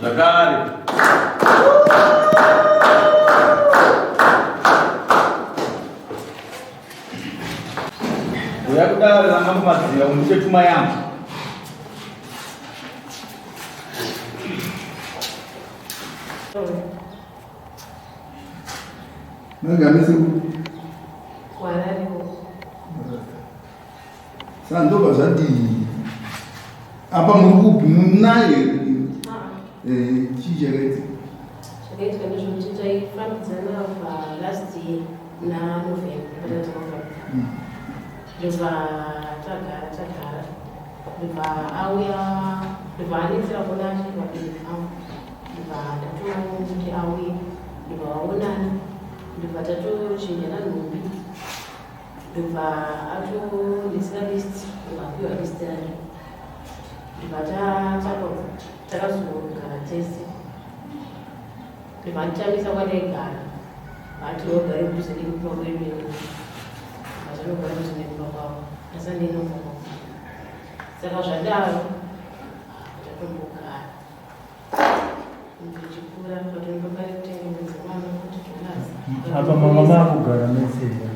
Zvakare. Uya kudare ramambo Madziva undipe pfuma yangu. Magamese Kuharare. Saka ndobva zvadii? Apa muri kupi munaye? Eh, chii chakaitika? Chakaitika ndezvekuti taifambidzana pa last year muna November patati takafambidzana. Ndobva tagara tagara ndobva auya ndobva anetsera kuona achiri vabereki vangu ndobva ndatomuti auye ndobva vaonana ndobva tatochinjana nhumbi ndobva atondisira list ndobva apiwa list rake ndobva takazogara tese ndobva anditamisa kwandaigara vati wagare kudhuze nekumba kwedu vatanogara kudhuze nekumba kwavo ndasandinokumba kwavo saka zvadaro tatombogara Apa mama makugara mese here?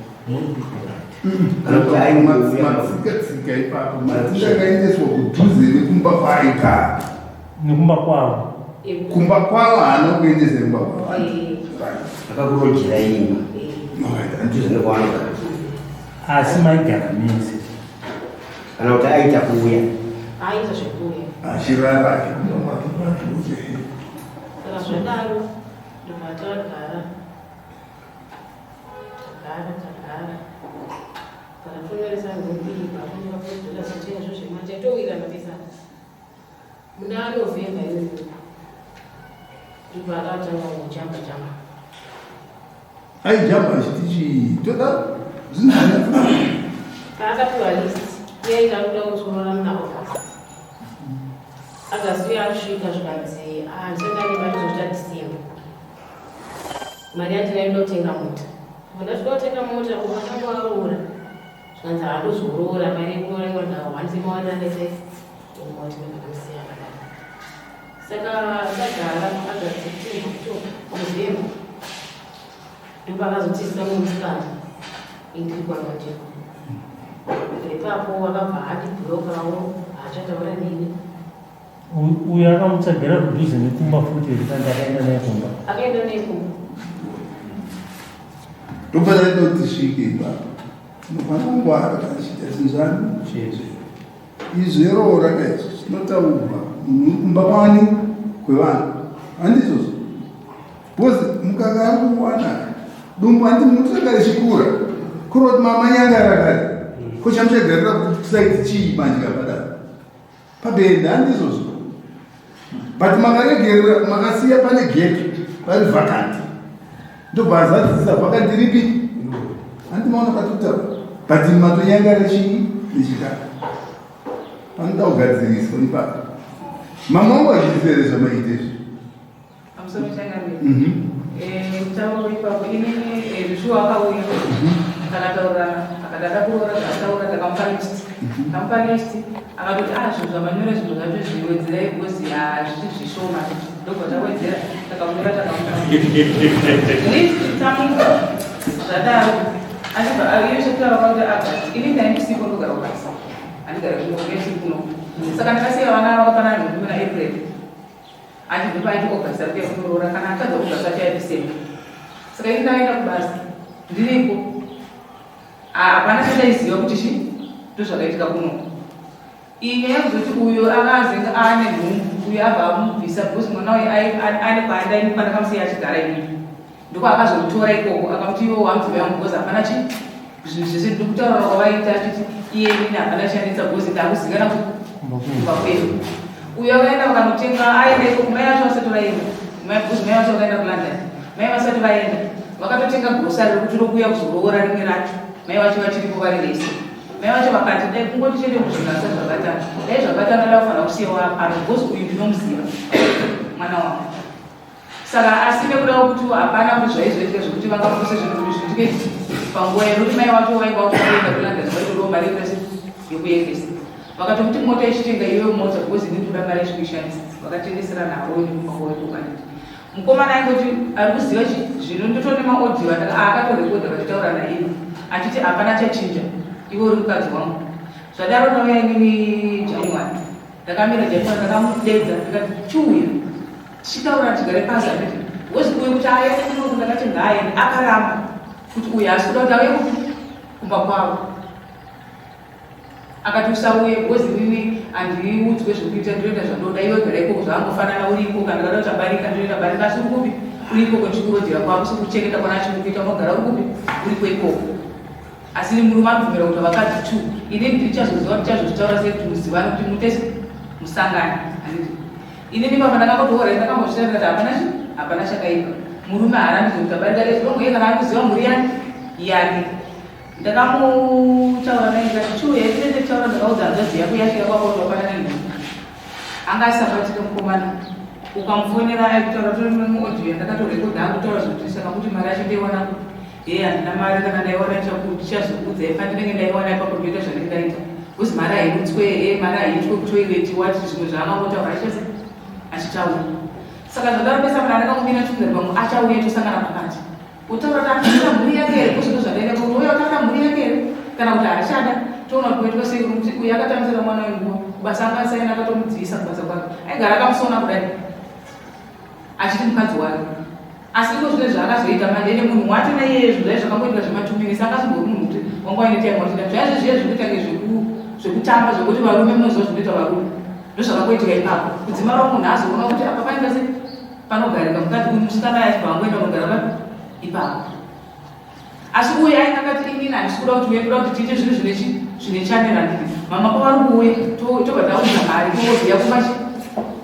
Matsika tsika ipapo matsika akaendeswa kudhuze nekumba kwaaigara. Nekumba kwavo. Kumba kwavo haana kuendesa kumba kwavo. Akakurojera imba. Kudhuze nekwaanogara. Asi maigara mese. Kana kuti aita kuuya. Aita zvekuuya. Achirara achikumba kwake padhuze. Saka zvadaro ndobva tagara tagara tagara kana tonyoresa nhumbi pakunyora kudhura zvatinazvo zvemari taitowirirana pesa muna November iyoyo ndobva akatanga kujamba jamba. Aijamba achiti chii? Toda zvinhu zvinoita. Paakapiwa list iye aita kuda kuzoroora muna August. August uye asvika zvikanzi handisati ndane mari zokuita December. Mari yandinayo ndotenga mota. Ndobva ndasvika kutenga mota ukatanga waroora. Zvikanzi handozoroora mari yekuroora inonga hwanise mawana nese mota ndobva ndamusiya akadaro. Saka tagara August, September, October, November ndopakazotizisa mumwe musikana indiri kwaMajeko. Ipapo akabva andibhulokawo haachataura neni. Uyo akamutsvagira kudhuze nekumba futi here kana akaenda naye kumba? Akaenda naye kumba. Ndofanira kuti tisvike ipapo. Tinofanira kungwara kana tichiita zvinhu zvani Chete. Izvi zveroora ka izvi zvinotaurwa munhu kumba kwani kwevanhu handizvozvo because mukaka ari kuwana dumbu handi munotanga richikura kuri kuti mamanyangara kare ko chamuchagarira kusaiti chii manje kapadaro pabhenda handizvozvo but makaregerera makasiya pane gap pari vacant ndobva azadzisa vacant ripi handi maona patutaura but matonyangara chii nechikaka panoda kugadziriswa ipapo mama wangu achizivere zvamaita izvi. Pamusoro changamire. Eh, mutauro ipapo inini eh, Joshua akauya akataurirana akati ada kuroora zvataura takamupa list. Tamupa list akatoti ah zvinhu zvamanyora zvinhu zvacho zviwedzerai because hazvisi zvishoma ndobva tawedzera takamunyora takamupa list tamupa zvadaro achibva iye chekutaura kwakuti August ini ndaindisipo ndogara kubasa andigare kuno ndiri kuno saka ndakasiya vana vakafanana nhumbi muna April Achibva paiti August ari kuya kunoroora kana atadza August achauya December. Saka ini ndakaenda kubasa ndiriko. Hapana chandaiziva kuti chi ndozvakaitika kuno. Iyi nyaya yekuzoti uyo akazenga aane nhumbu uyu abva amubvisa because mwana uyu ane kwaenda ini pandakamusiya achigara inini ndiko akazomutora ikoko akamuti iwo wamudzimai wangu because hapana chi zvinhu zvese ndikutaura kwavaita achiti iye inini hapana chanditsa because ndakuzikana kumba kwedu. Uyo akaenda vakanotenga aenda ikoko mai vacho vasati vaenda because mai vacho vakaenda kuLondon mai vasati vaenda vakatotenga grosari rekuti rokuuya kuzoroora rimwe racho mai vacho vachiripo vari vese. Mai vacho vakati dai kungoti chete kuzvinhu asati zvabatana dai zvabatana dai kufanira kusiyawa pano because uyu ndinomuziva mwana wangu. Saka asi nekuda kwekuti hapana kuti zvaizoitika zvekuti vangafuse zvinhu kuti zviitike panguva yekuti mai vacho vainge vakuenda kuLondon vaitodawo mari yekuita yekuendesa. Vakatomuti mota ichitenga iyoyo mota because ini ndinoda mari yechikuishandisa. Vakatengesera navo nekumba kwavo ikoko. Mukomana aingoti ari kuziva zvino ndotone maaudio aakatorekodha vachitaura naiye achiti hapana chachinja iwe uri mukadzi wangu. Zvadaro ndauya inini January ndakamira January ndakamudedza ndikati chiuya tichitaura tigare pasi handiti wozi uyu kuti aende kunoku ndakati ngaaende akaramba kuti uyu haasi kuda kuti auye kupi kumba kwavo akati usauye because inini handiudzwe zvekuita ndinoita zvandoda iwe gara ikoko zvaangofanana uri ikoko kana ndada kuti abarika ndinoita barika asi uri kupi uri ikoko ndichikurojera kwako sekuchengeta kwana achikuita unogara uri kupi uriko ikoko asi murume anobvumira kuti vakadzi two inini ndichazoziva ndichazozvitaura sei kuti muzivane kuti mutese musangane handiti inini papa ndakangotoora ndakambozvitaura ndikati hapana chi hapana chakaipa murume haarambidzwe kuti abarika lezilongo iye kana ari kuziva mhuri yani yake ndakamutaura naye ndikati chiuya tinenge tichaura ndakaudza hanzvadzi yako yacho yakwakuti wapanana nenhumbu anga asabatika mukomana ukamufonera aikutaura tori muaudio yandakatorekodha akutaura zvekuti saka kuti mari yacho ndeiwana kupi hee handina mari kana ndaiwana ndichazokuudza ipa ndinenge ndaiwana ipapo ndoita zvandinenge ndaita because mari hairutswe hee mari haiitwe kutoilet wati zvimwe zvaangangotaura achase achitaura saka zvadaro pesa mwana ndakangomira chunga pamwe achauya tosangana pakati Kutaura kuti anoda mhuri yake here kozvino zvadaida kuti uyo akada mhuri yake here kana kuti haachada toona kuti kuitwa sei kuti uyu akatambisira mwana wenguva kubasa anga asaina akatomudzivisa kubasa kwake aigara akamusona kudai achiti mukadzi wake asi iko zvine zvaakazoita manje ende munhu wacho naiyeye zvinhu zvai zvakangoitika zvematuminisi akazombori munhu kuti wanga waine time wachida zvaizvo zviye zvekuita nge zvekutamba zvekuti varume munoziva zvinoita varume ndozvakangoitika ipapo kudzimara munhu azoona kuti apa painga sei panogarika mukadzi uyu musikana achibva angoenda unogara papi ipapo asi uyu ainge akati inini handisi kuda kuti uye kuda kuti tiite zvinhu zvine chi zvine chanel handiti mama kwavari kuuya tobva taunza mari tongoziya kumba chi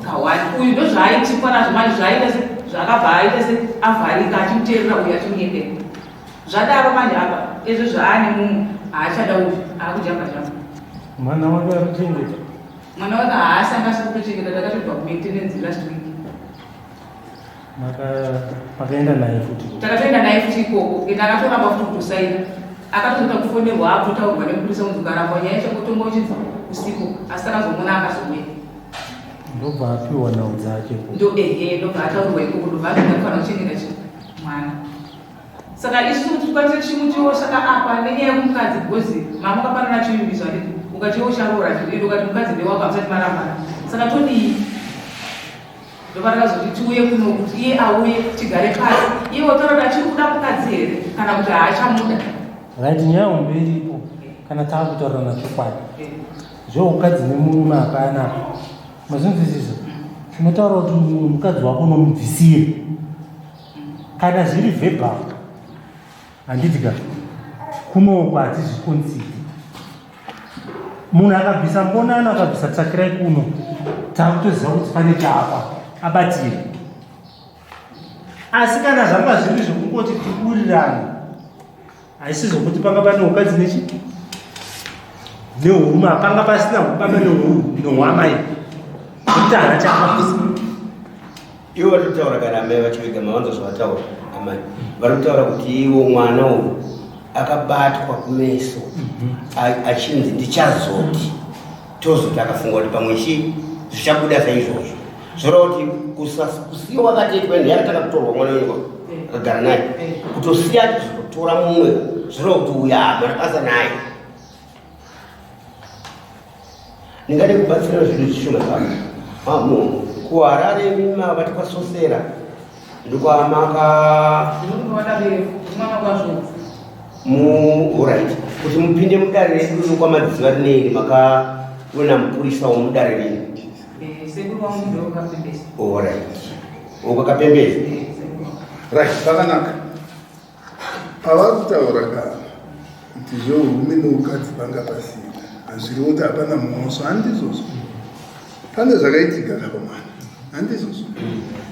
kawani uyu ndozvaaitikwa nazvo manje zvaaita se zvaakabva aita se avharika achimuteerera uyu achimunyepera zvadaro manje apa ezvo zvaane mumwe haachada uyu akujamba jamba mwana wake akuchengeta mwana wake haasi anga asiri kutochengeta takatobva kumaintenance last week makaenda naye futi takatoenda naye futi ikoko ende akatoramba futi kutosaina akatozoita kufonerwa akutotaurwa nemupurisa kunzi ukaramba nyaya yacho uchinzi usiku asi takazomuona akazouya ndobva apiwa nhau dzake ndo ehe ndobva ataurwa ikoko ndobva atoenda kufanira kuchengeta chi mwana saka isu kuti tikwanise tichimutiwo saka apa nenyaya yekumukadzi because mama kapanana chivimbiso handiti ukatiwo ucharoora chii ukati mukadzi ndewako hamusati marambana saka todii ndopatakazoti tiuye kuno kuti iye auye tigare pasi iye otaura kuti achiri kuda mukadzi here kana kuti haachamuda right nyaya hombe iripo kana taakutaurirana chokwadi zveukadzi nemurume hapana mazvinzwisisa tinotaura kuti munhu mukadzi wako unomubvisira kana zviri verbal handiti ka kunoko hatizviconsider munhu akabvisa mbonano akabvisa tsakirai kuno takutoziva kuti pane chaapa abatire asi kana zvanga zviri zvekungoti tikuwirirana haisi zvokuti panga pane ukadzi nechi nehurume hapanga pasina ubaba nehwamai nekuti hana chaakabvisa ivo vari kutaura kana amai vacho vega mavanza zvavataura amai vari kutaura kuti ivo mwana uyu akabatwa kumeso achinzi ndichazoti tozoti akafunga kuti pamwe chii zvichabuda saizvozvo zvoreva kuti kusiya kwakatoitwa ndiye akatanga kutorwa mwana wenyu akagara naye kutosiya achizotora mumwe zvoreva kuti uyu hamana basa naye ndingade kubatsira zvinhu zvishoma zvako kuHarare mavati kwasosera ndokwamaka murit kuti mupinde mudare redu kwamadziva rineri makaona mupurisa womudare rino. Sekuru wangu ndo vakapembesa. Alright, ukwakapembesa. Right, pakanaka pavari kutaura ka kuti zveurume neukadzi panga pasina, hazviri kuti hapana mhosva, handizvozvo. Pane zvakaitika kapa mwana, handizvozvo.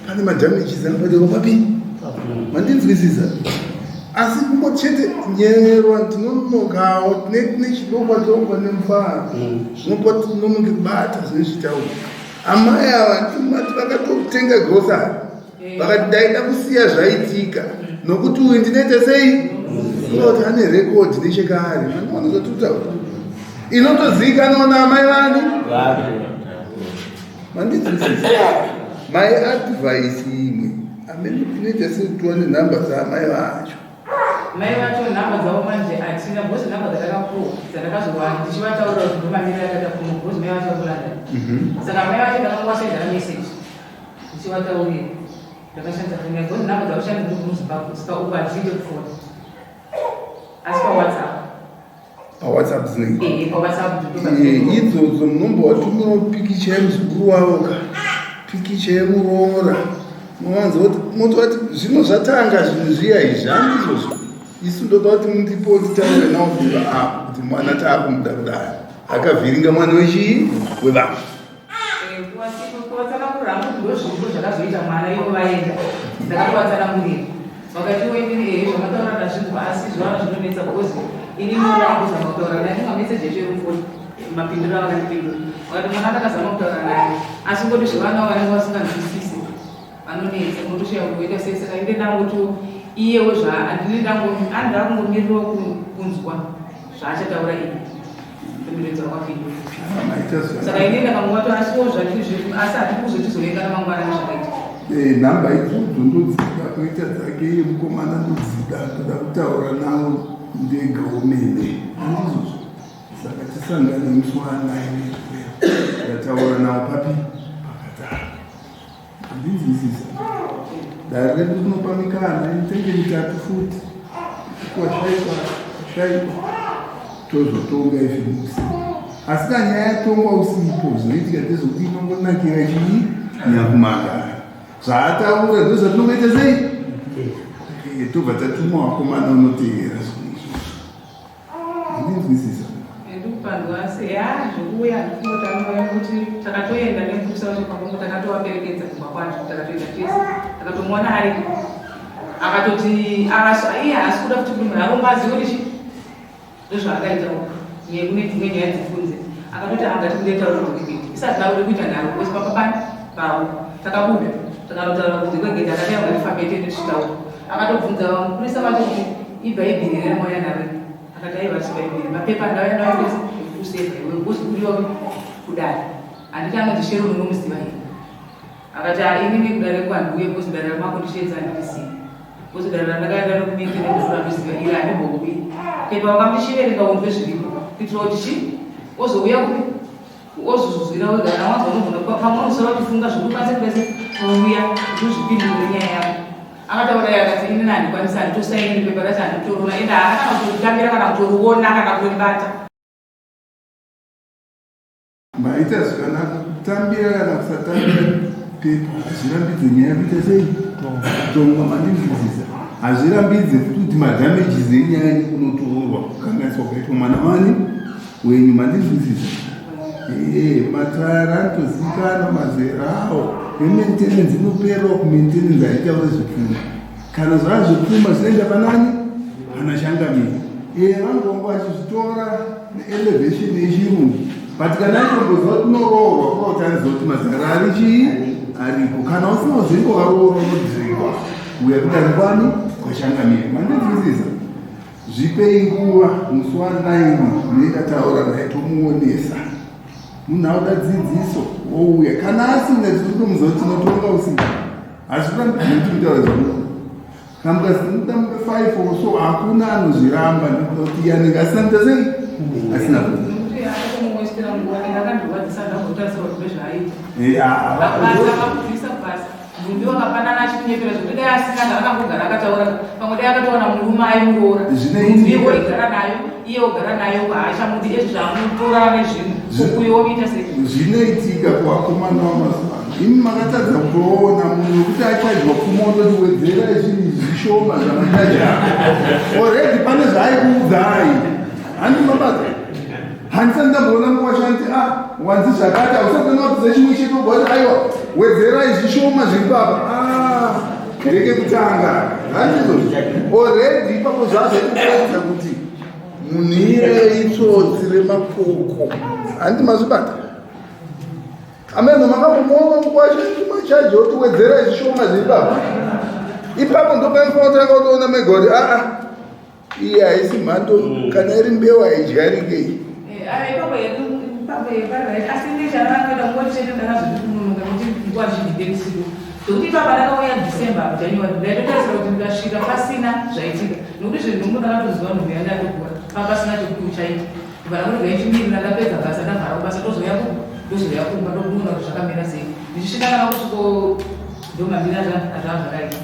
Pane madamages anobatirwa papi, mandinzwisisa? Asi kungochete nyerwa tinonokawo nechidokwa dokwa nemufaro zvinopa tinonoke kubata zvinezvitaura. Amai ava timati vakatotenga grocery, vakati ndaida kusiya zvaitika nokuti uyu ndinoita sei, kuti ane rekodhi nechekare. Mandinoona zvatitaura inotozivikanwa naamai vani. Mandinzwisisa? My advice imwe amene inoita sekuti wane nhamba dzaamai vacho. Mai vacho nhamba dzavo manje hatina, because nhamba dzatakapuwa dzandakazowana ndichivataurira kuti ndomamiriro akaita kuno, because mai vacho vakuLondon. Saka mai vacho ndakangovasendera message ndichivataurira, ndakashandisa foni yangu, because nhamba dzavo shandi ndiri muZimbabwe, saka uku handiite kufona, asi paWhatsApp. PaWhatsApp dzinenge Ehe, paWhatsApp. Idzodzo munombovatumirawo pikicha yemuzukuru wavo ka pikicha yemuroora, muvanza kuti motovati zvino zvatanga zvinhu zviya izvi, handizvozvo. Isu ndoda kuti mundipo titaure nawo kubva apo kuti mwana taakumuda kudai akavhiringa mwana wechii wevanhu. Kuvatsanangurira hangu kuti ndozviripo zvakazoita mwana, ivo vaenda, ndakatovatsanangurira, vakati wenini ehe zvamataura ndazvinzwa, asi zvivana zvinonetsa because ini noona kuzama kutaura naye mumameseji echo emufoni, mapinduro avakandipindura, vakati mwana ndakazama kutaura naye, asi ngoti zvevana vanenge vasinganzwisisi vanonetsa, unotosvika kuita sei. Saka inde ndangoti iyewo zvaandine andakungomirirawo kunzwa zvaachataura iye pembiredzo wakapindura. Maita. Saka ini ndakangovati asiwo zvatiri zvedu, asi hatiri kuzotizovenga ramangwana nezvakaita. Nhamba idzodzo ndodzida kuita dzake iye mukomana, ndodzida, ndoda kutaura nawo ndega omene, handizvozvo. Saka tisangane musi wa9, ndataura nawo papi pakatara, handinzwisisa. Dare redu rinopa mikana initenge mitatu futi, kwashaikwa shaikwa tozotonga izvi musi. Asi kana nyaya yatongwa usipo, zvinoitika ndezvokuti inongonakira chii nyakumagara, zvaataura ndo zvatinongoita sei. Tobva tatuma vakomana unoteera zvinhu izvozvo, handinzwisisa. Ndikupandwa, asi ya zvekuuya handifungoti kuti takatoenda nemupurisa wacho pakongo, takatovaperekedza kumba kwacho, takatoenda tese, takatomuona ariko, akatoti iye haasi kuda kuti munhu aromba azive kuti chi ndozvaakaitawo nekune dzimwe nyaya dzekunze. Akatoti angati kundetaura kunze kwegedhi isati takude kuita nharo, because papa pani pavo takabuda takanotaura kunze kwegedhi, akati ngatifambe tiende tichitaura. Akatobvunza mupurisa vacho kuti ibhaibheri here ramauya naro? Akati aiwa, si bhaibheri, mapepa ndauya nayo kuseva iwe because kuriwa kudai. Handiti anonzi Shero unomuziva here? Akati "Ah, inini kudare kwandiuye because dare ramakondisheedza handirizivi, because dare randakaenda nokumaintenance randoziva, iri handimbouyi. Pepa wakambichiverenga unzwe zviripo kuitira kuti chi ozouya kupi ozozvizwira wega, kana wanzwa unogona pamwe unosara uchifunga zvekuti ukwanise kuita kuuya kuti uzvipindure nyaya yako. Akataura iye akati inini handikwanisi, handitosaini pepa racho, handitorona, ende haana kana kutoritambira kana kutoriona kana kutoribata. Maita zvakanaka. Kutambira kana kusatambira pepa hazvirambidze nyaya kuita sei kutongwa, mandinzwisisa? Hazvirambidze futi kuti madamages enyaya kunotorwa kukanganiswa kukaitwa mwana wani wenyu, mandinzwisisa? Ee, matara anotozivikanwa mazera awo nemaintenance inoperawo kumaintenance, haitaure zvepfuma. Kana zvaa zvepfuma zvinoenda panani pana shangamiri. Ee, vangongo vachizvitora neelevation yechirungu, but kana aitomboziva kuti unoroorwa kuva kuti anoziva kuti mazera ari chii ariko. Kana usina kuzinge waroorwa unodhirikwa uya kudari kwani kwashangamiri, mandinzwisisa? Zvipei nguva, musi wa9 ndinoenda taura naye, tomuonesa munhu auda dzidziso wouya. Kana asina, tinotomuziva kuti tinotonga usina, hazvirambidzi kuti mutaura zvamunoda. Kana mukazinoda mupe 5 or so, hakuna anozviramba nekuda kuti iye anenge asina kuita sei, asina kuita. Nekuti akatomuwestera nguva ende akandirwadzisa, ndambotarisira kuti ndozvaaita. Eh, basa akakubvisa basa, nhumbi wakapanana achikunyepera zvekuti dai asina akangogara akataura, pamwe dai akatowana murume aimuroora. Zvinoitika. Nhumbi oigara nayo. Iye ogara naye uko haachamudi ezvi zvamutora nezvinhu. Uyo womuita sei? Zvinoitika kuvakomana vamazuva ano. Imi makatadza kutoona munhu wekuti achadya pfuma ototi wedzerai zvinhu izvi zvishoma zvamachadya. Already pane zvaaikuudzai. Handi mabata. Handisati ndamboona mukwasha anti ah wanzi zvakati hausati wapedza chimwe chete wobva wati aiwa wedzerai zvishoma zviri papa. Ah ndeke kutanga. Handizvo. Already ipapo zvazvaikuratidza kuti munhu iyeye itsotsi remakoko. Handi mazvibata. Ameno makambomuona mukwasha machaji oti wedzerai zvishoma zviri papa. Ipapo ndopanofanira kutanga kutoona mega kuti aa ah, Iyi haisi mhando mm. kana iri mbeu haidyarike iyi. Eh, ipapo yedu ipapo yepariraiti asi nechavakaita ngoti chete ndakazozvikunonoka kuti nguva zhinji ndendisipo zvokuti ipapa ndakauya December January ndaitotarisira kuti ndikasvika pasina zvaitika nokuti zvenhumbu ndakatoziva nhumbu yandatokura papasina chekuti uchaita ndibva ndangoti gaichimirira ndapedza basa ndavhara kubasa tozouya ku ndozouya kumba ndokuona kuti zvakamira sei ndichisvika ndakakusviko ndomamira azvava zvakaita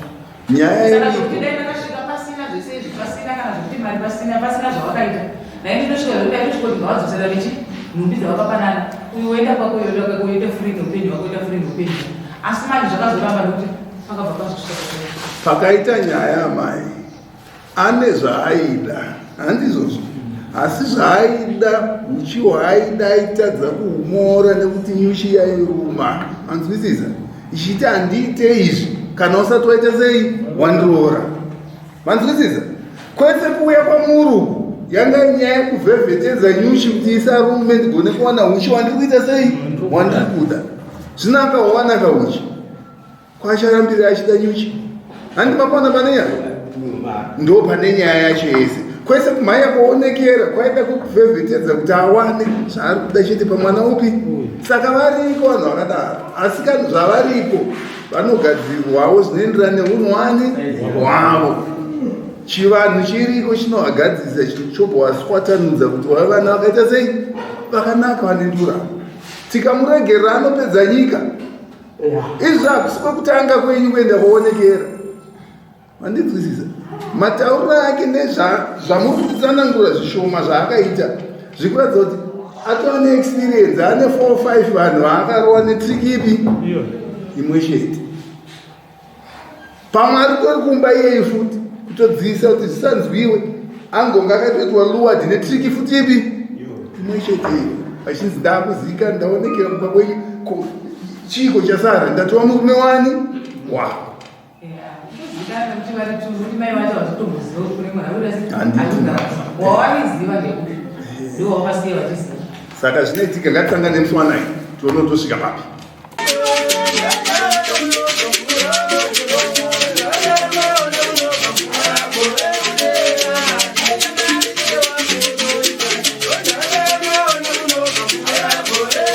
Nyaya Saka zvekuti dai ndakasvika pasina zvese izvi pasina kana zvekuti mari pasina pasina zvawakaita dai nditosvika zvekuti dai tosvika kuti ngavadzosera vechi nhumbi dzavakapanana uyu woenda kwako uyu woenda kwako uyoita free neupenyu hwako oita free neupenyu hwako asi manje zvakazoramba nekuti pakabva pazosvika pakaita nyaya amai ane zvaaida handizvozvo asi zvaaida uchi hwaaida aitadza kuhumora nekuti nyuchi yairuma manzwisisa ichiiti handiite izvi kana usati waita sei wandiroora manzwisisa kwese kuuya kwamuri yanga nyaya yekuvhevhetedza nyuchi kuti isarume ndigone kuwana uchi wandiri kuita sei wandiri kuda zvino akawana kauchi Kwacharambira achida nyuchi. Handi mapona pane nyaya? Ndo pane nyaya yacho yese. Kwese kumhanya kuonekera kwaida kuvhevhetedza kuti awane zvaari kuda chete pamwana upi. Saka variko vanhu vakadaro. Asi kana zvavariko vanogadzirwawo zvinoenderana neunhu wani hwavo. Chivanhu chiriko chinovagadzirisa chobva waswatanudza kuti wave vana vakaita sei vakanaka vane nduramo. Tikamuregerera anopedza nyika. Izvi hakusi kwekutanga kwenyu kuenda kuonekera. Mandinzwisisa? Matauriro ake nezvamuri kutsanangura zvishoma zvaakaita zvikuratidza kuti atova neexperience ane 4 5 vanhu vaakarova netrick ipi imwe chete. Pamwe ari kutori kumba iyeyi futi kutodziisa kuti zvisanzwiwe angonga akatoitwa luwadi netriki futi ipi imwe chete iyo achinzi ndakuzika ndaonekera kumba kwenyu chiiko chasara ndatova murume wani wa saka zvinoitika ngatisangane musi wanai tione kutosvika papi.